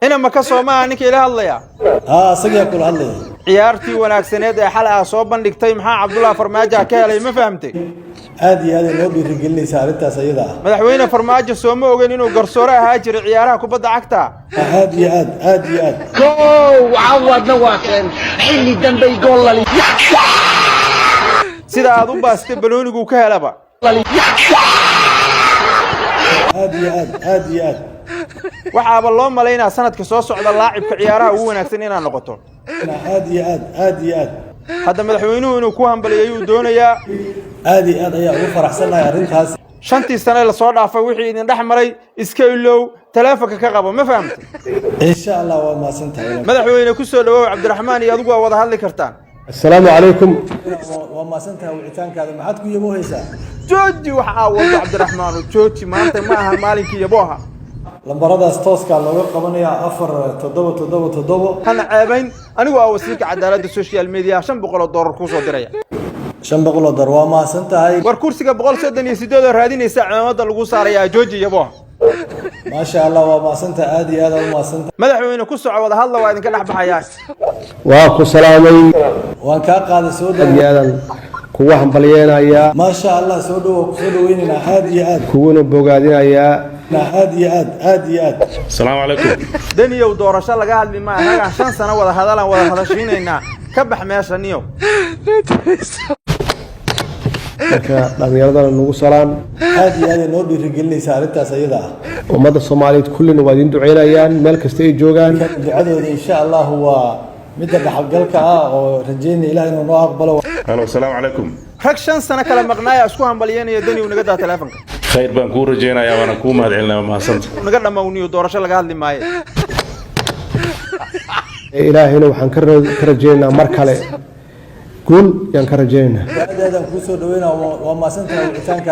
Ina maka soo maaha ninka ila hadlaya? Haa, asagaa kula hadlaya. Ciyaartii wanaagsaneed ee xalay aa soo bandhigtay, maxaa Cabdullahi Farmaajo ka helay, ma fahamtay? Aad iyo aad ay noo dhiirigelinaysaa arrintaas ayada ah. Madaxweyne Farmaajo soo ma ogeyn inuu garsoore ahaa jiray ciyaaraha kubadda cagta? Aad iyo aad, aad iyo aad. Kow cawadna waa keen xilli dambey gool. Sida aad u baastay balooniguu ka helaba. Aad iyo aad, aad iyo aad. Waxaaba loo malaynaa sanadka soo socda laacibka ciyaaraha ugu wanaagsan inaad noqoto. Aad iyo aad, aad iyo aad. Hadda madaxweynuhu inuu ku hambalyeeyuu doonayaa. Aad iyo aad ayaa ugu faraxsannahay arrintaas. 5-tii sane lasoo dhaafay wixii idin dhex maray iska ilow, taleefonka ka qabo, ma fahamtay? Insha Allah, waa mahadsan tahay. Madaxweyne, ku soo dhawow. Cabdiraxmaan iyo adigu waa wada hadli kartaan. Asalaamu calaykum. Waa mahadsan tahay wicitaankaada. Maxaad ku yaboohaysaa? Jooji wax aa wado, Cabdiraxmaan, jooji. Maanta ma aha maalinkii yabooha. Lambaradaas tooskaa looga qabanayaa, 4777. Hana ceebayn. Anigu aa wasiirka cadaaladda social media $500 kuusoo diraya. $500, waa mahadsan tahay. War kursiga 138 oo raadinaysa cimaamada lagu saarayaa. Jooji yabooha. Maasha Allah, waa mahadsan tahay, aad iyo aad aa u mahadsan tahay. Madaxweyne, ku soco, wada hadla, waa idinka dhex baxayaa. Waa ku salaamay. Waan kaa qaaday, soo Aad dhow. iyo aadan kugu hambalyeenayaa. Maasha Allah, soo dhow, waa kusoo dhaweynaynaa, aad iyo aad. Kuguna bogaadinayaa. Aad iyo aad, aad iyo aad. Asalaamu calaykum. Daniyow, doorasho laga hadli maa. Annagaan 5 sano wada hadalaan wada hadashiinaynaa. Ka bax meesha, niyow. Marka dhallinyaradana nagu salaan. Aad iyo aad ay noo dhiirigelinaysaa arrintaas ayada ah. Ummadda Soomaaliyeed kullina waa idin duceynayaan meel kasta ay joogaan. Ducadooda insha Allahu waa midda dhaxalgalka ah oo rajeynaya Ilaah inuu noo aqbalo. Halo, asalaamu calaykum. Rag 5 sano kala maqnaaya isku hambalyeynaya. Daniyow, naga daa taleefonka. Khayr baan kuu rajaynayaa, waana kuu mahadcelinaya, waa mahadsanta. Naga dhammowniyo, doorasho laga hadli maayo. Ilaahayna waxaan ka rajaynaynaa mar kale guul yaan ka rajaynaynaa. Aad aadaan kuu soo dhaweynaa, waa mahadsan tahay wicitaanka.